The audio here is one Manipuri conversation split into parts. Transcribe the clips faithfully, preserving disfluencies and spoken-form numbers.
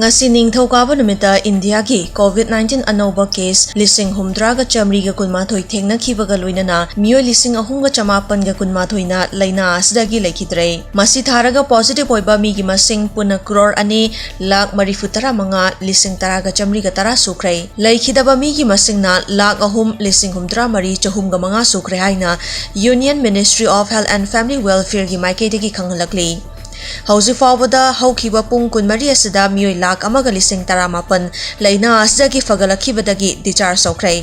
ꯉꯁꯤ ꯅꯤꯡꯊꯧꯀꯥꯕ ꯅꯨꯃꯤꯠꯇ ꯏꯟꯗꯤꯌꯥꯒꯤ COVID nineteen ꯑꯅꯧꯕ case ꯂꯤꯁꯤꯡ ꯍꯨꯝꯗ꯭ꯔꯥꯒ ꯆꯥꯃꯔꯤꯒ ꯀꯨꯟꯃꯥꯊꯣꯏ ꯊꯦꯡꯅꯈꯤꯕꯒ ꯂꯣꯏꯅꯅ ꯃꯤꯑꯣꯏ ꯂꯤꯁꯤꯡ ꯑꯍꯨꯝꯒ ꯆꯃꯥꯄꯟꯒ ꯀꯨꯟꯃꯥꯊꯣꯏꯅ ꯂꯥꯏꯅꯥ ꯑꯁꯤꯗꯒꯤ ꯂꯩꯈꯤꯗ꯭ꯔꯦ꯫ ꯃꯁꯤ ꯊꯥꯔꯒ positive ꯑꯣꯏꯕ ꯃꯤꯒꯤ ꯃꯁꯤꯡ ꯄꯨꯟꯅ ꯀ꯭ꯔꯣꯔ ꯑꯅꯤ ꯂꯥꯈ ꯃꯔꯤꯐꯨ ꯇꯔꯥ ꯃꯉꯥ ꯂꯤꯁꯤꯡ ꯇꯔꯥꯒ ꯆꯥꯃꯔꯤꯒ ꯇꯔꯥ ꯁꯨꯈ꯭ꯔꯦ꯫ ꯂꯩꯈꯤꯗꯕ ꯃꯤꯒꯤ ꯃꯁꯤꯡꯅ ꯂꯥꯈ ꯑꯍꯨꯝ ꯂꯤꯁꯤꯡ ꯍꯨꯝꯗ꯭ꯔꯥ ꯃꯔꯤ ꯆꯍꯨꯝꯒ ꯃꯉꯥ ꯁꯨꯈ꯭ꯔꯦ ꯍꯥꯏꯅ Union Ministry of Health and Family Welfare ꯒꯤ ꯃꯥꯏꯀꯩꯗꯒꯤ ꯈꯪꯍꯜꯂꯛꯂꯤ꯫ ꯍꯧꯖꯤꯛ ꯐꯥꯎꯕꯗ ꯍꯧꯈꯤꯕ ꯄꯨꯡ ꯀꯨꯟꯃꯔꯤ ꯑꯁꯤꯗ ꯃꯤꯑꯣꯏ ꯂꯥꯈ ꯑꯃꯒ ꯂꯤꯁꯤꯡ ꯇꯔꯥꯃꯥꯄꯟ ꯂꯥꯏꯅꯥ ꯑꯁꯤꯗꯒꯤ ꯐꯒꯠꯂꯛꯈꯤꯕꯗꯒꯤ discharge ꯇꯧꯈ꯭ꯔꯦ꯫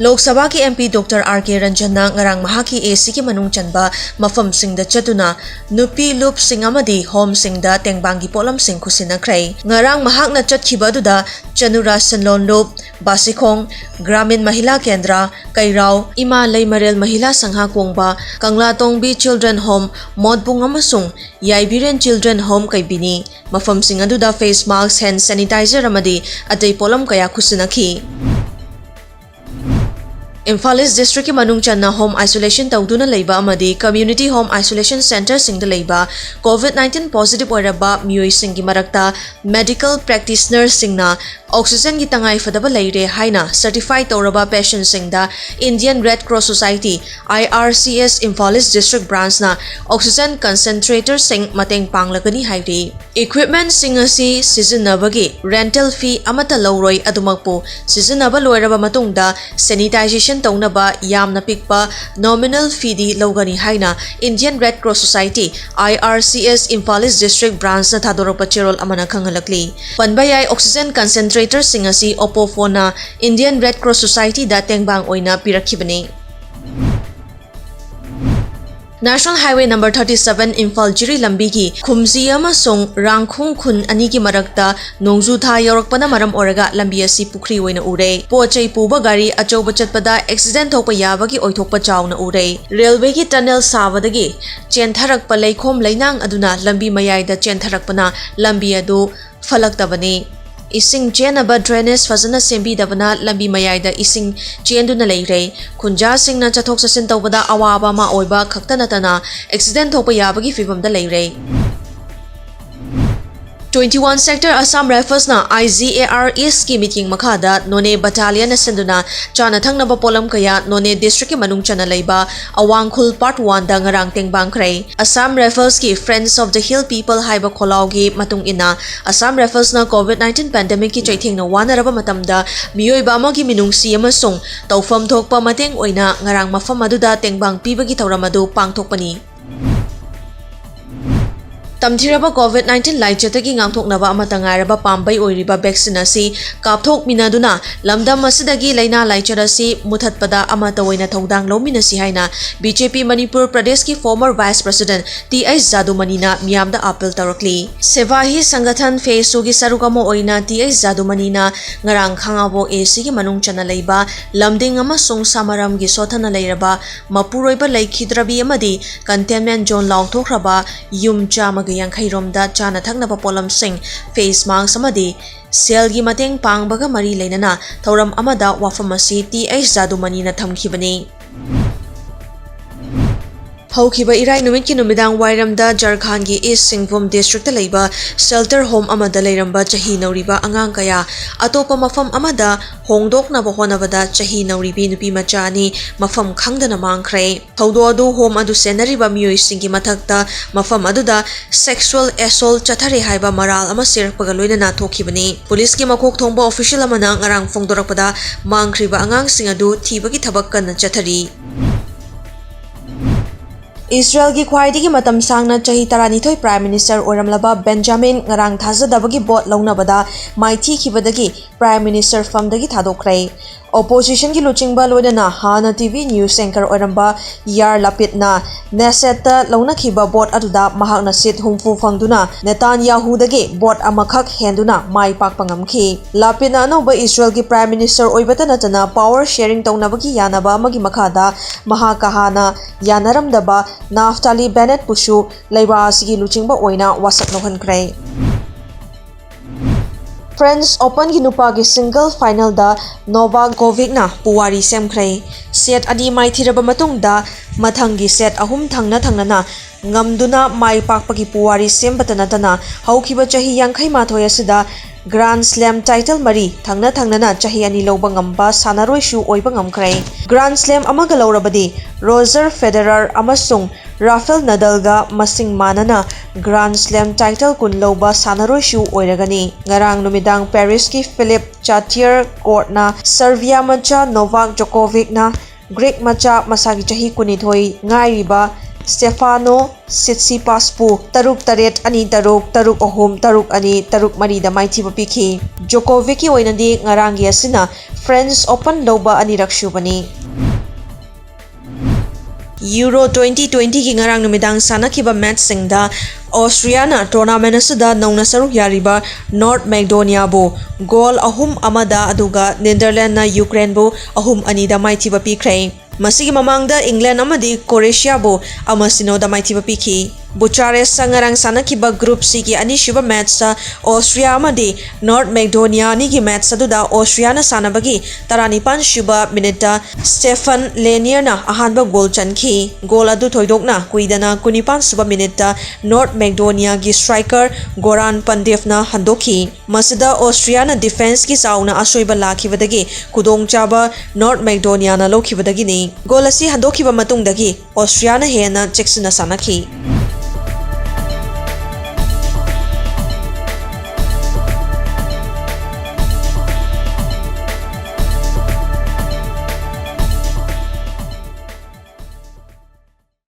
ꯂꯣꯛ ꯁꯚꯥꯒꯤ MP Doctor R K ꯔꯟꯖꯟꯅ ꯉꯔꯥꯡ ꯃꯍꯥꯛꯀꯤ ACꯒꯤ ꯃꯅꯨꯡ ꯆꯟꯕ ꯃꯐꯝꯁꯤꯡꯗ ꯆꯠꯇꯨꯅ ꯅꯨꯄꯤ ꯂꯨꯞꯁꯤꯡ ꯑꯃꯗꯤ ꯍꯣꯝꯁꯤꯡꯗ ꯇꯦꯡꯕꯥꯡꯒꯤ ꯄꯣꯠꯂꯝꯁꯤꯡ ꯈꯨꯠꯁꯤꯟꯅꯈ꯭ꯔꯦ꯫ ꯉꯔꯥꯡ ꯃꯍꯥꯛꯅ ꯆꯠꯈꯤꯕ ꯑꯗꯨꯗ ꯆꯅꯨꯔꯥ ꯁꯤꯟꯂꯣꯟ ꯂꯨꯞ, ꯕꯥꯁꯤꯈꯣꯡ, ꯒ꯭ꯔꯥꯃꯤꯟ ꯃꯍꯤꯂꯥ ꯀꯦꯟꯗ꯭ꯔ, ꯀꯩꯔꯥꯎ, ꯏꯃꯥ ꯂꯩꯃꯔꯦꯜ ꯃꯍꯤꯂꯥ ꯁꯪꯍꯥ ꯀꯣꯡꯕ, ꯀꯪꯂꯥꯇꯣꯡꯕꯤ Children Home, ꯃꯣꯠꯕꯨꯡ ꯑꯃꯁꯨꯡ ꯌꯥꯏꯕꯤꯔꯦꯟ Children Home ꯀꯩꯕꯤꯅꯤ꯫ ꯃꯐꯝꯁꯤꯡ ꯑꯗꯨꯗ face mask, hand sanitizer ꯑꯃꯗꯤ ꯑꯇꯩ ꯄꯣꯠꯂꯝ ꯀꯌꯥ ꯈꯨꯠꯁꯤꯟꯅꯈꯤ꯫ ꯏꯝꯐꯥꯜ ꯏꯁ ꯗꯤꯁꯇ꯭ꯔꯤꯛꯀꯤ ꯃꯅꯨꯡ ꯆꯟꯅ home isolation ꯇꯧꯗꯨꯅ ꯂꯩꯕ ꯑꯃꯗꯤ community home isolation centreꯁꯤꯡꯗ ꯂꯩꯕ COVID nineteen positive ꯑꯣꯏꯔꯕ ꯃꯤꯑꯣꯏꯁꯤꯡꯒꯤ ꯃꯔꯛꯇ medical practitionerꯁꯤꯡꯅ oxygenꯒꯤ ꯇꯉꯥꯏꯐꯗꯕ ꯂꯩꯔꯦ ꯍꯥꯏꯅ certify ꯇꯧꯔꯕ patientꯁꯤꯡꯗ Indian Red Cross Society, IRCS, Imphal east district ꯕ꯭ꯔꯥꯟꯆꯅ oxygen concentratorꯁꯤꯡ ꯃꯇꯦꯡ ꯄꯥꯡꯂꯒꯅꯤ ꯍꯥꯏꯔꯤ꯫ Equipmentꯁꯤꯡ ꯑꯁꯤ ꯁꯤꯖꯤꯟꯅꯕꯒꯤ rental fee ꯑꯃꯠꯇ ꯂꯧꯔꯣꯏ, ꯑꯗꯨꯃꯛꯄꯨ ꯁꯤꯖꯤꯟꯅꯕ ꯂꯣꯏꯔꯕ ꯃꯇꯨꯡꯗ sanitization ꯇꯧꯅꯕ ꯌꯥꯝꯅ ꯄꯤꯛꯄ nominal feeꯗꯤ ꯂꯧꯒꯅꯤ ꯍꯥꯏꯅ Indian Red Cross Society, IRCS, Imphal east district ꯕ꯭ꯔꯥꯟꯆꯅ ꯊꯥꯗꯣꯔꯛꯄ ꯆꯦꯔꯣꯜ ꯑꯃꯅ ꯈꯪꯍꯜꯂꯛꯂꯤ꯫ ꯄꯟꯕ ꯌꯥꯏ, oxygen concentratorꯁꯤꯡ ꯑꯁꯤ ꯑꯣꯄꯣꯐꯣꯟꯅ Indian Red Cross Societyꯗ ꯇꯦꯡꯕꯥꯡ ꯑꯣꯏꯅ ꯄꯤꯔꯛꯈꯤꯕꯅꯤ꯫ National Highway number thirty seven Imphal ꯖꯤꯔꯤ ꯂꯝꯕꯤꯒꯤ ꯈꯨꯝꯖꯤ ꯑꯃꯁꯨꯡ ꯔꯥꯡꯈꯣꯡ ꯈꯨꯟ ꯑꯅꯤꯒꯤ ꯃꯔꯛꯇ ꯅꯣꯡꯖꯨ ꯊꯥ ꯌꯧꯔꯛꯄꯅ ꯃꯔꯝ ꯑꯣꯏꯔꯒ ꯂꯝꯕꯤ ꯑꯁꯤ ꯄꯨꯈ꯭ꯔꯤ ꯑꯣꯏꯅ ꯎꯔꯦ꯫ ꯄꯣꯠ ꯆꯩ ꯄꯨꯕ ꯒꯥꯔꯤ ꯑꯆꯧꯕ ꯆꯠꯄꯗ accident ꯊꯣꯛꯄ ꯌꯥꯕꯒꯤ ꯑꯣꯏꯊꯣꯛꯄ ꯆꯥꯎꯅ ꯎꯔꯦ꯫ ꯔꯦꯜꯋꯦꯒꯤ tunnel ꯁꯥꯕꯗꯒꯤ ꯆꯦꯟꯊꯔꯛꯄ ꯂꯩꯈꯣꯝ ꯂꯩꯅꯥꯡ ꯑꯗꯨꯅ ꯂꯝꯕꯤ ꯃꯌꯥꯏꯗ ꯆꯦꯟꯊꯔꯛꯄꯅ ꯂꯝꯕꯤ ꯑꯗꯨ ꯐꯠꯂꯛꯇꯕꯅꯤ꯫ ꯏꯁꯤꯡ ꯆꯦꯟꯅꯕ drainage ꯐꯖꯅ ꯁꯦꯝꯕꯤꯗꯕꯅ ꯂꯝꯕꯤ ꯃꯌꯥꯏꯗ ꯏꯁꯤꯡ ꯆꯦꯟꯗꯨꯅ ꯂꯩꯔꯦ꯫ ꯈꯨꯟꯖꯥꯁꯤꯡꯅ ꯆꯠꯊꯣꯛ ꯆꯠꯁꯤꯟ ꯇꯧꯕꯗ ꯑꯋꯥꯕ ꯑꯃ ꯑꯣꯏꯕ ꯈꯛꯇ ꯅꯠꯇꯅ accident ꯊꯣꯛꯄ ꯌꯥꯕꯒꯤ ꯐꯤꯚꯝꯗ ꯂꯩꯔꯦ꯫ Twenty one Sector Assam Riflesꯅ I G A R Eastꯀꯤ ꯃꯤꯠꯌꯦꯡ ꯃꯈꯥꯗ ꯅꯣꯅꯦ Battalionꯅ ꯁꯤꯟꯗꯨꯅ ꯆꯥꯅ ꯊꯛꯅꯕ ꯄꯣꯠꯂꯝ ꯀꯌꯥ ꯅꯣꯅꯦ districtꯀꯤ ꯃꯅꯨꯡ ꯆꯟꯅ ꯂꯩꯕ ꯑꯋꯥꯡꯈꯨꯜ Part Oneꯗ ꯉꯔꯥꯡ ꯇꯦꯡꯕꯥꯡꯈ꯭ꯔꯦ꯫ Assam Riflesꯀꯤ Friends of the Hill People ꯍꯥꯏꯕ ꯈꯣꯜꯂꯥꯎꯒꯤ ꯃꯇꯨꯡ ꯏꯟꯅ, Assam Riflesꯅ COVID nineteen pandemicꯀꯤ ꯆꯩꯊꯦꯡꯅ ꯋꯥꯅꯔꯕ ꯃꯇꯝꯗ ꯃꯤꯑꯣꯏꯕ ꯑꯃꯒꯤ ꯃꯤꯅꯨꯡꯁꯤ ꯑꯃꯁꯨꯡ ꯇꯧꯐꯝ ꯊꯣꯛꯄ ꯃꯇꯦꯡ ꯑꯣꯏꯅ ꯉꯔꯥꯡ ꯃꯐꯝ ꯑꯗꯨꯗ ꯇꯦꯡꯕꯥꯡ ꯄꯤꯕꯒꯤ ꯊꯧꯔꯝ ꯑꯗꯨ ꯄꯥꯡꯊꯣꯛꯄꯅꯤ꯫ ꯇꯝꯊꯤꯔꯕ COVID nineteen ꯂꯥꯏꯆꯠꯇꯒꯤ ꯉꯥꯛꯊꯣꯛꯅꯕ ꯑꯃꯠꯇ ꯉꯥꯏꯔꯕ ꯄꯥꯝꯕꯩ ꯑꯣꯏꯔꯤꯕ vaccine ꯑꯁꯤ ꯀꯥꯞꯊꯣꯛꯃꯤꯟꯅꯗꯨꯅ ꯂꯝꯗꯝ ꯑꯁꯤꯗꯒꯤ ꯂꯥꯏꯅꯥ ꯂꯥꯏꯆꯠ ꯑꯁꯤ ꯃꯨꯊꯠꯄꯗ ꯑꯃꯠꯇ ꯑꯣꯏꯅ ꯊꯧꯗꯥꯡ ꯂꯧꯃꯤꯟꯅꯁꯤ ꯍꯥꯏꯅ B J P ꯃꯅꯤꯄꯨꯔ ꯄ꯭ꯔꯗꯦꯁꯀꯤ former vice president T H ꯖꯥꯗꯨꯃꯅꯤꯅ ꯃꯤꯌꯥꯝꯗ appeal ꯇꯧꯔꯛꯂꯤ꯫ ꯁꯦꯚꯥ ꯍꯤ ꯁꯪꯒꯊꯟ phase twoꯒꯤ ꯁꯔꯨꯛ ꯑꯃ ꯑꯣꯏꯅ T H ꯖꯥꯗꯨꯃꯅꯤꯅ ꯉꯔꯥꯡ ꯈꯥꯉꯕꯣꯛ ACꯒꯤ ꯃꯅꯨꯡ ꯆꯟꯅ ꯂꯩꯕ ꯂꯝꯗꯤꯡ ꯑꯃꯁꯨꯡ ꯁꯥꯃꯔꯝꯒꯤ ꯁꯣꯠꯊꯅ ꯂꯩꯔꯕ ꯃꯄꯨꯔꯣꯏꯕ ꯂꯩꯈꯤꯗ꯭ꯔꯕꯤ ꯑꯃꯗꯤ containment zone ꯂꯥꯎꯊꯣꯛꯈ꯭ꯔꯕ ꯌꯨꯝ ꯆꯥꯝꯃꯒ ꯌꯥꯡꯈꯩ ꯔꯣꯝꯗ ꯆꯥꯅ ꯊꯛꯅꯕ ꯄꯣꯠꯂꯝꯁꯤꯡ, face mask ꯑꯃꯗꯤ ꯁꯦꯜꯒꯤ ꯃꯇꯦꯡ ꯄꯥꯡꯕꯒ ꯃꯔꯤ ꯂꯩꯅꯅ ꯊꯧꯔꯝ ꯑꯃꯗ ꯋꯥꯐꯝ ꯑꯁꯤ T H ꯖꯥꯗꯨꯃꯅꯤꯅ ꯊꯝꯈꯤꯕꯅꯤ꯫ ꯍꯧꯈꯤꯕ ꯏꯔꯥꯏ ꯅꯨꯃꯤꯠꯀꯤ ꯅꯨꯃꯤꯗꯥꯡ ꯋꯥꯏꯔꯝꯗ ꯖꯔꯈꯥꯟꯒꯤ East ꯁꯤꯡꯚꯨꯝ districtꯇ ꯂꯩꯕ shelter home ꯑꯃꯗ ꯂꯩꯔꯝꯕ ꯆꯍꯤ ꯅꯧꯔꯤꯕ ꯑꯉꯥꯡ ꯀꯌꯥ ꯑꯇꯣꯞꯄ ꯃꯐꯝ ꯑꯃꯗ ꯍꯣꯡꯗꯣꯛꯅꯕ ꯍꯣꯠꯅꯕꯗ ꯆꯍꯤ ꯅꯧꯔꯤꯕꯤ ꯅꯨꯄꯤ ꯃꯆꯥ ꯑꯅꯤ ꯃꯐꯝ ꯈꯪꯗꯅ ꯃꯥꯡꯈ꯭ꯔꯦ꯫ ꯊꯧꯗꯣꯛ ꯑꯗꯨ home ꯑꯗꯨ ꯁꯦꯟꯅꯔꯤꯕ ꯃꯤꯑꯣꯏꯁꯤꯡꯒꯤ ꯃꯊꯛꯇ ꯃꯐꯝ ꯑꯗꯨꯗ sexual assault ꯆꯠꯊꯔꯦ ꯍꯥꯏꯕ ꯃꯔꯥꯜ ꯑꯃ ꯆꯦꯔꯛꯄꯒ ꯂꯣꯏꯅꯅ ꯊꯣꯛꯈꯤꯕꯅꯤ꯫ ꯄꯨꯂꯤꯁꯀꯤ ꯃꯀꯣꯛ ꯊꯣꯡꯕ official ꯑꯃꯅ ꯉꯔꯥꯡ ꯐꯣꯡꯗꯣꯔꯛꯄꯗ ꯃꯥꯡꯈ꯭ꯔꯤꯕ ꯑꯉꯥꯡꯁꯤꯡ ꯑꯗꯨ ꯊꯤꯕꯒꯤ ꯊꯕꯛ ꯀꯟꯅ ꯆꯠꯊꯔꯤ꯫ ꯏꯁꯔꯦꯜꯒꯤ ꯈ꯭ꯋꯥꯏꯗꯒꯤ ꯃꯇꯝ ꯁꯥꯡꯅ ꯆꯍꯤ ꯇꯔꯥꯅꯤꯊꯣꯏ Prime Minister ꯑꯣꯏꯔꯝꯂꯕ ꯕꯦꯟꯖꯥꯃꯤꯟ ꯉꯔꯥꯡ ꯊꯥꯖꯗꯕꯒꯤ vote ꯂꯧꯅꯕꯗ ꯃꯥꯏꯊꯤꯈꯤꯕꯗꯒꯤ Prime Minister ꯐꯝꯗꯒꯤ ꯊꯥꯗꯣꯛꯈ꯭ꯔꯦ꯫ Oppositionꯒꯤ ꯂꯨꯆꯤꯡꯕ ꯂꯣꯏꯅꯅ ꯍꯥꯟꯅ TV news anchor ꯑꯣꯏꯔꯝꯕ ꯌꯥꯔ ꯂꯥꯄꯤꯗꯅ ꯅꯦꯁꯦꯠꯇ ꯂꯧꯅꯈꯤꯕ vote ꯑꯗꯨꯗ ꯃꯍꯥꯛꯅ seat ꯍꯨꯝꯐꯨ ꯐꯪꯗꯨꯅ ꯅꯦꯇꯥꯟꯌꯥꯍꯨꯗꯒꯤ vote ꯑꯃꯈꯛ ꯍꯦꯟꯗꯨꯅ ꯃꯥꯏ ꯄꯥꯛꯄ ꯉꯝꯈꯤ꯫ ꯂꯥꯄꯤꯗꯅ ꯑꯅꯧꯕ ꯏꯁꯔꯦꯜꯒꯤ Prime Minister ꯑꯣꯏꯕꯇ ꯅꯠꯇꯅ power sharing ꯇꯧꯅꯕꯒꯤ ꯌꯥꯅꯕ ꯑꯃꯒꯤ ꯃꯈꯥꯗ ꯃꯍꯥꯛꯀ ꯍꯥꯟꯅ ꯌꯥꯅꯔꯝꯗꯕ ꯅꯥꯐꯇꯥꯂꯤ ꯕꯦꯅꯦꯠꯄꯨꯁꯨ ꯂꯩꯕꯥꯛ ꯑꯁꯤꯒꯤ ꯂꯨꯆꯤꯡꯕ ꯑꯣꯏꯅ ꯋꯥꯁꯛ ꯂꯧꯍꯟꯈ꯭ꯔꯦ꯫ French Openꯒꯤ ꯅꯨꯄꯥꯒꯤ single finalꯗ ꯅꯣꯚꯥꯛ ꯖꯣꯀꯣꯚꯤꯛꯅ ꯄꯨꯋꯥꯔꯤ ꯁꯦꯝꯈ꯭ꯔꯦ꯫ ꯁꯦꯠ ꯑꯅꯤ ꯃꯥꯏꯊꯤꯔꯕ ꯃꯇꯨꯡꯗ ꯃꯊꯪꯒꯤ ꯁꯦꯠ ꯑꯍꯨꯝ ꯊꯪꯅ ꯊꯪꯅꯅ ꯉꯝꯗꯨꯅ ꯃꯥꯏ ꯄꯥꯛꯄꯒꯤ ꯄꯨꯋꯥꯔꯤ ꯁꯦꯝꯕꯇ ꯅꯠꯇꯅ ꯍꯧꯈꯤꯕ ꯆꯍꯤ ꯌꯥꯡꯈꯩ ꯃꯥꯊꯣꯏ ꯑꯁꯤꯗ Grand Slam title ꯃꯔꯤ ꯊꯪꯅ ꯊꯪꯅꯅ ꯆꯍꯤ ꯑꯅꯤ ꯂꯧꯕ ꯉꯝꯕ ꯁꯥꯟꯅꯔꯣꯏꯁꯨ ꯑꯣꯏꯕ ꯉꯝꯈ꯭ꯔꯦ꯫ Grand Slam ꯑꯃꯒ ꯂꯧꯔꯕꯗꯤ ꯔꯣꯖꯔ ꯐꯦꯗꯔꯔ ꯑꯃꯁꯨꯡ ꯔꯥꯐꯦꯜ ꯅꯗꯜꯒ ꯃꯁꯤꯡ ꯃꯥꯟꯅꯅ Grand Slam title ꯀꯨꯟ ꯂꯧꯕ ꯁꯥꯟꯅꯔꯣꯏꯁꯨ ꯑꯣꯏꯔꯒꯅꯤ꯫ ꯉꯔꯥꯡ ꯅꯨꯃꯤꯗꯥꯡ ꯄꯦꯔꯤꯁꯀꯤ ꯐꯤꯂꯤꯞ ꯆꯥꯇꯤꯌꯔ ꯀꯣꯔꯠꯅ ꯁꯔꯕꯤꯌꯥ ꯃꯆꯥ ꯅꯣꯚꯥꯛ ꯖꯣꯀꯣꯚꯤꯛꯅ ꯒ꯭ꯔꯤꯛ ꯃꯆꯥ ꯃꯁꯥꯒꯤ ꯆꯍꯤ ꯀꯨꯟꯅꯤꯊꯣꯏ ꯉꯥꯏꯔꯤꯕ ꯁ꯭ꯇꯦꯐꯥꯅꯣ ꯁꯤꯠꯁꯤꯄꯥꯁꯄꯨ ꯇꯔꯨꯛ ꯇꯔꯦꯠ, ꯑꯅꯤ ꯇꯔꯨꯛ, ꯇꯔꯨꯛ ꯑꯍꯨꯝ, ꯇꯔꯨꯛ ꯑꯅꯤ, ꯇꯔꯨꯛ ꯃꯔꯤꯗ ꯃꯥꯏꯊꯤꯕ ꯄꯤꯈꯤ꯫ ꯖꯣꯀꯣꯚꯤꯛꯀꯤ ꯑꯣꯏꯅꯗꯤ ꯉꯔꯥꯡꯒꯤ ꯑꯁꯤꯅ ꯐ꯭ꯔꯦꯟꯁ ꯑꯣꯄꯟ ꯂꯧꯕ ꯑꯅꯤꯔꯛ ꯁꯨꯕꯅꯤ꯫ ꯌꯨꯔꯣ twenty twenty ꯒꯤ ꯉꯔꯥꯡ ꯅꯨꯃꯤꯗꯥꯡ ꯁꯥꯟꯅꯈꯤꯕ ꯃꯦꯆꯁꯤꯡꯗ ꯑꯣꯁꯇ꯭ꯔꯤꯌꯥꯅ ꯇꯣꯔꯅꯥꯃꯦꯟ ꯑꯁꯤꯗ ꯅꯧꯅ ꯁꯔꯨꯛ ꯌꯥꯔꯤꯕ ꯅꯣꯔꯠ ꯃꯦꯛꯗꯣꯅꯤꯌꯥꯕꯨ ꯒꯣꯜ ꯑꯍꯨꯝ ꯑꯃꯗ, ꯑꯗꯨꯒ ꯅꯦꯗꯔꯂꯦꯟꯗꯅ ꯌꯨꯀ꯭ꯔꯦꯟꯕꯨ ꯑꯍꯨꯝ ꯑꯅꯤꯗ ꯃꯥꯏꯊꯤꯕ ꯄꯤꯈ꯭ꯔꯦ꯫ ꯃꯁꯤꯒꯤ ꯃꯃꯥꯡꯗ ꯏꯪꯂꯦꯟ ꯑꯃꯗꯤ ꯀ꯭ꯔꯣꯑꯦꯁꯤꯌꯥꯕꯨ ꯑꯃ ꯁꯤꯅꯣꯗ ꯃꯥꯏꯊꯤꯕ ꯄꯤꯈꯤ꯫ ꯕꯨꯆꯥꯔꯦꯁꯇ ꯉꯔꯥꯡ ꯁꯥꯟꯅꯈꯤꯕ Group C ꯒꯤ ꯑꯅꯤꯁꯨꯕ ꯃꯦꯆꯇ ꯑꯣꯁꯇ꯭ꯔꯤꯌꯥ ꯑꯃꯗꯤ ꯅꯣꯔꯠ ꯃꯦꯛꯗꯣꯅꯤꯌꯥ ꯑꯅꯤꯒꯤ ꯃꯦꯆ ꯑꯗꯨꯗ ꯑꯣꯁꯇ꯭ꯔꯤꯌꯥꯅ ꯁꯥꯟꯅꯕꯒꯤ ꯇꯔꯥꯅꯤꯄꯥꯟ ꯁꯨꯕ ꯃꯤꯅꯤꯠꯇ ꯁ꯭ꯇꯦꯐꯟ ꯂꯦꯅꯤꯌꯔꯅ ꯑꯍꯥꯟꯕ ꯒꯣꯜ ꯆꯟꯈꯤ꯫ ꯒꯣꯜ ꯑꯗꯨ ꯊꯣꯏꯗꯣꯛꯅ ꯀꯨꯏꯗꯅ ꯀꯨꯟꯅꯤꯄꯥꯟ ꯁꯨꯕ ꯃꯤꯅꯤꯠꯇ ꯅꯣꯔꯠ ꯃꯦꯛꯗꯣꯅꯤꯌꯥꯒꯤ ꯁ꯭ꯇ꯭ꯔꯥꯏꯀꯔ ꯒꯣꯔꯥꯟ ꯄꯟꯗꯦꯚꯅ ꯍꯟꯗꯣꯛꯈꯤ꯫ ꯃꯁꯤꯗ ꯑꯣꯁꯇ꯭ꯔꯤꯌꯥꯅ ꯗꯤꯐꯦꯟꯁꯀꯤ ꯆꯥꯎꯅ ꯑꯁꯣꯏꯕ ꯂꯥꯛꯈꯤꯕꯗꯒꯤ ꯈꯨꯗꯣꯡꯆꯥꯕ ꯅꯣꯔꯠ ꯃꯦꯛꯗꯣꯅꯤꯌꯥꯅ ꯂꯧꯈꯤꯕꯗꯒꯤꯅꯤ꯫ ꯒꯣꯜ ꯑꯁꯤ ꯍꯟꯗꯣꯛꯈꯤꯕ ꯃꯇꯨꯡꯗꯒꯤ ꯑꯣꯁꯇ꯭ꯔꯤꯌꯥꯅ ꯍꯦꯟꯅ ꯆꯦꯛꯁꯤꯟꯅ ꯁꯥꯟꯅꯈꯤ꯫